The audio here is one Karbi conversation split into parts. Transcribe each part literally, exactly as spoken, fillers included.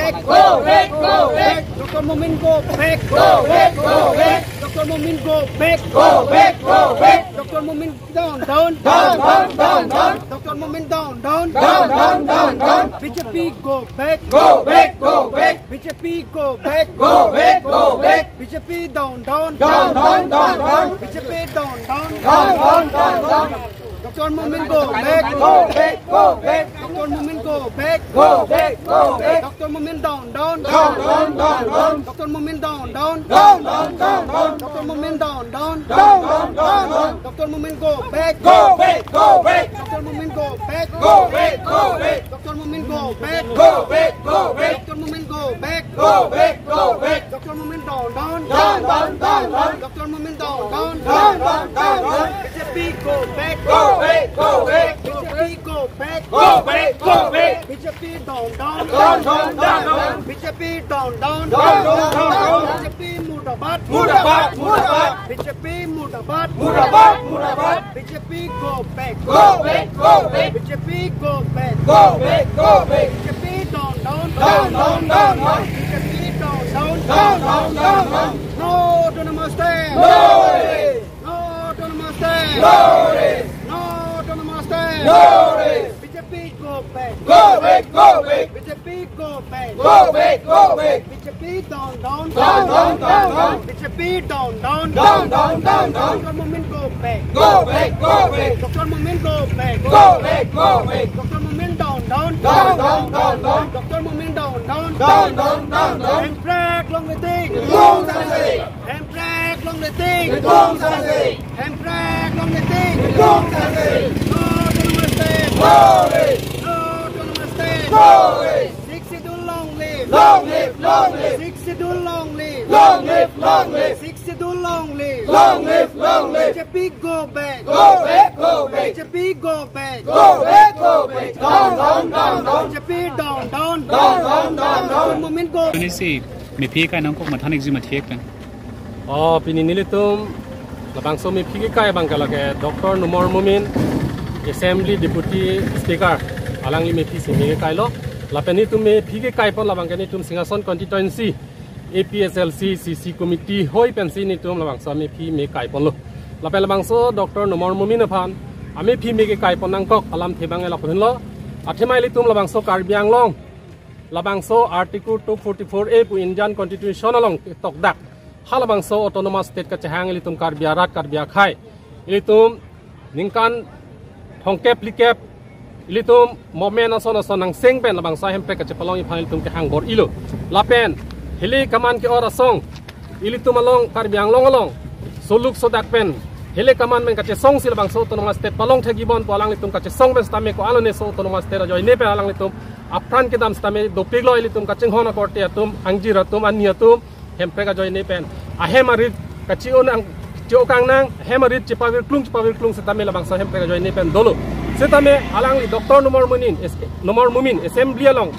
Go back, go back. Doctor Momin go back. Go back, go back. Doctor Momin go back. Go back, go back. Doctor Momin down, down. Down, down, down, down. Doctor Momin down, down. Down, down, down, down. B J P go back. Go back, go back. B J P go back. Go back, go back. B J P down, down. Down, down, down, down. B J P down, down. Down, down, down, down. Doctor Momin go back. Go back, go back. Doctor Momin go back. Go back, go back. Doctor Momin down, down. Down, down, down, down. Doctor Momin down, down. Down, down, down, down. Doctor Momin down, down. Down, down, down, down. Doctor Momin go back. Go back, go back. Doctor Momin go back. Go back, go back. Doctor Momin go back. Go back, go back. Doctor Momin go back. Go back, go back. Doctor Momin down, down. Down, down, down, down. Doctor Momin down, down. Down, down, down, down. B J P go back. Go back, go back. B J P go back. Go back, go back. B J P down, down. Down, down, down, down. B J P down, down. Down, down, down, down. B J P murdabad. Murdabad, murdabad. B J P murdabad. Murdabad, murdabad. B J P go back. Go back, go back. B J P go back. Go back, go back. B J P down, down. Down, down, down, down. B J P down, down. Down, down, down, down. No autonomous state. No rest. No autonomous state. No rest. No autonomous state. No rest. B J P go back. Go back, go back. B J P go back. Go back, go back. B J P down, down. Down, down, down, down. B J P down, down. Down, down, down, down. Doctor Momin go back. Go back, go back. Doctor Momin go back. Go back, go back. Doctor Momin down, down. Down, down, down, down. Doctor Momin down, down. Down, down, down, down. Hemprek longle ting. Long live. Hemprek longle ting. Long live. Hemprek longle ting. Long live. No autonomous state. No rest. No autonomous state. No rest. Sixth Schedule long live. Long live, long live. Sixth Schedule long live. Long live, long live. Sixth Schedule long live. Long live, long live. B J P go back. Go back, go back. B J P go back. Go back, go back. Down, down, down, down. B J P down, down. Down, down, down, down. Momin go. Ini si mephi kai nangkok mathan exam athiek kan. Oh, pini nelitum labangso mephi kekai abang ke lake Doctor Numal Momin, Assembly Deputy Speaker, alangli mephi si mephi kekai lo. Lapen nelitum mephi kekai pon labang ke nelitum Singhason Constituency A P H L C C C Committee hoi pensi nelitum labangso mephi mephi kekai ponlo. Lapen labangso Doctor Numal Momin aphan amephi mephi kekai pon nangkok alamthe abang ke lapu henlo. Athema ilitum labangso Karbi Anglong labangso Article two forty-four A pu Indian Constitution along tokdak halabangso Autonomous State kachehang ilitum Karbi arat Karbi akhei, ilitum ningkan thomkep phlikep ilitum movement ason ason nangseng pen labangso Hemprek kachepalongji aphan ilitum kehang bor-ilo. Lapen hili kaman ke-or asong ilitum along Karbi Anglong along soluk sodak pen hili kaman pen kachesong si labangso Autonomous State palong thekji bon pu alanglitum kachesong pen sitame ko-an lo ne so Autonomous State ajoine pen alanglitum apran kedam sitame dopiklo. Ilitum kachinghon akorte atum, angjir atum, ani atum, Hemprek ajoine pen ahem arit kachi-o nang, chi-o kang nang, ahem arit chepavir klung chepavir klung sitame labangso Hemprek ajoine pen dolo. Sitame alangli Doctor Numal Momin, S-, Numal Momin Assembly along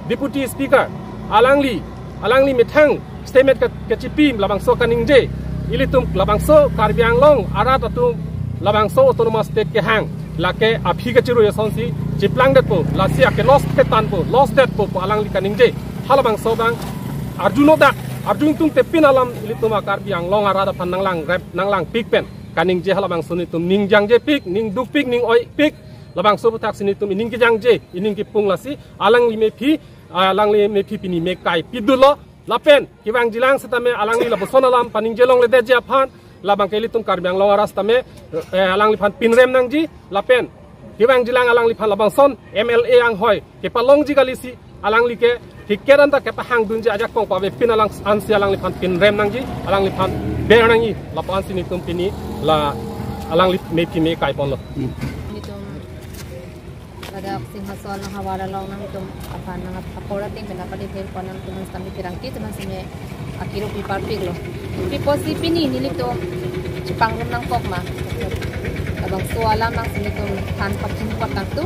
Deputy Speaker, alangli, alangli methang statement ke, kechipi labangso kaningje, ilitum labangso Karbi Anglong arat atum labangso Autonomous State kehang lake aphi kachirui asonsi chiplangdetpo, lasi ake loss ketanpo, loss detpo pu alangli kaningje. Halabangso abang arjuno dak, arjun tungte pin alam ilitum a Karbi Anglong arat aphan nanglangrep, nanglangpik pen kaningje. Halabangso nelitum ning jangjepik, ning dukpik, ning oipik. Labangso aputhak si nelitum ining kejangje, ining kepung lasi alangli mephi, alangli mephi pini mephi kekai pidunlo. Lapen kevangjilang sitame alangli lapuson alam paningje longledetji aphan labang ke ilitum Karbi Anglong arat sitame, eh, alangliphan pinrem nangji. Lapen kevangjilang alangliphan labangson M L A anghoi kepalongji kali si alangli ke ticket anta kepahangdunji ajakong pavepin alang ansi alangliphan pinrem nangji, alangliphan ber nangji. Lapu-an si nelitum pini la alangli mephi mephi kekai ponlo. Nelitum ladak Singhason nanghavar along nangtum aphan nang apor ating pen apadi thil pon nangtum sitame kerangke teman sime akiru pi parpiklo. Pi apotsi pini nelitum chepangrum nangkok ma, labangso alam nangsi nelitum than pathum kotangtu.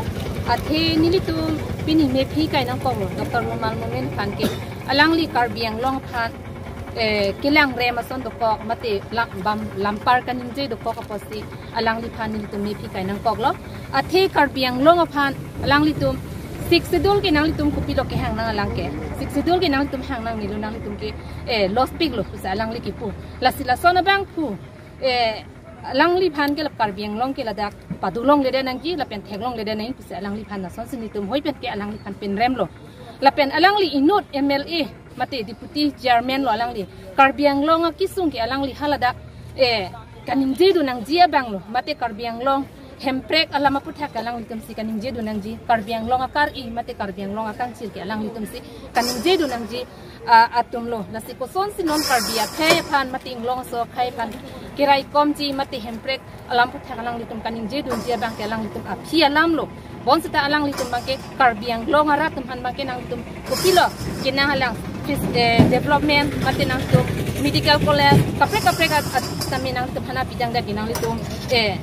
Athe nelitum pini mephi kekai nangkoklo Doctor Numal Momin aphan ke alangli Karbi Anglong aphan, eh, kelangrem ason dokok mate la-, bam lampar kaningje dokok apotsi alangliphan nelitum mephi kekai nangkoklo. Athe Karbi Anglong aphan alanglitum Sixth Schedule ke nanglitum kopilo kehang nang alang ke. Sixth Schedule ke nanglitum hang nangnelo, nanglitum ke, eh, lospiklo pusi alangli kipu. Lasi lason abangphu, eh, alangliphan ke la Karbi Anglong ke ladak padolongledet nangji, lapen theklongledet nangji pusi alangliphan lasonsi nelitum hoi pen ke alangliphan pinremlo. Lapen alangli inut M L A mate deputy chairman lo alangli. Karbi Anglong akesung ke alangli haladak, eh, kaningjedun nangji abanglo, mate Karbi Anglong Hemprek alam aputhak alanglitumsi kaningjedun nangji, Karbi Anglong akari mate Karbi Anglong akangchir ke alanglitumsi kaningjedun nangji, ah, atumlo. Lasi kosonsi non Karbi akhei aphan mate Anglong aso akhei aphan keraikomji mate Hemprek alam aputhak alanglitum kaningjedunji abang ke alanglitum aphi alamlo. Bonsita alanglitum abang ke Karbi Anglong arat atum aphan abang ke nanglitum kopilo kenang alang fis-, eh, development mate nangtum medical college kaprek kaprek at, at tame nangtum hana pidang dak ke nanglitum, eh,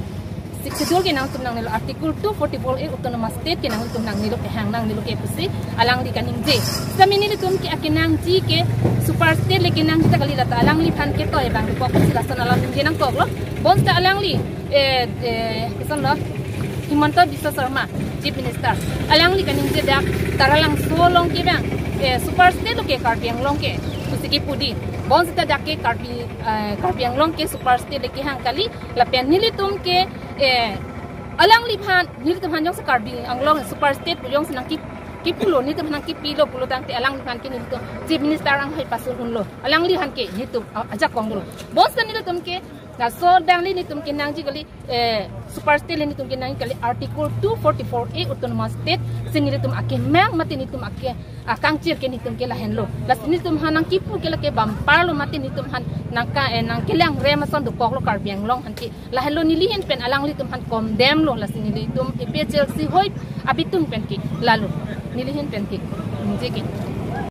Sixth Schedule ke nangtum nangnelo, Article two forty-four A Autonomous State ke nangtum nangnelo, kehang nangnelo ke pusi alangli kaningje. Sami nelitum ke akenangji ke super state le kenangji ta kali, lata alangliphan ke toy abang ko pusi lason alam ningje nangkoklo. Bonsita alangli, eh, eh, kosonlo, Himanta Biswa Sarma, Chief Minister, alangli kaningje dak Taralangso along ke abang, eh, super state lo ke Karbi Anglong ke pusi kipu di. Bonsita dak ke Karbi, eh, Karbi Anglong ke super state le kehang kali, lapen nelitum ke, eh, alangliphan, nelitum aphan jongsi Karbi Anglong super state pu jongsi nangki, kipulo, nelitum aphan nangkipilo pulo tangte alangliphan ke nelitum Chief Minister anghoi pasulhunlo. Alangliphan ke nelitum a-, ajakong dolo. Bonsita nelitum ke laso dangli nelitum kenangji kali, eh, super state le nelitum kenangji kali Article two forty-four A Autonomous State si nelitum akemang mate nelitum ake akangchir ke nelitum ke lahenlo. Lasi nelitum aphan nangkipu ke lake bamparlo mate nelitum aphan nangka, eh, nangkelang rem ason dokoklo Karbi Anglong aphan ke. Lahenlo neli ahin pen alanglitum aphan condemn lo, lasi nelitum A P H L C hoi abitung pen ke lalo. Neli ahin pen ke. Ningje ke.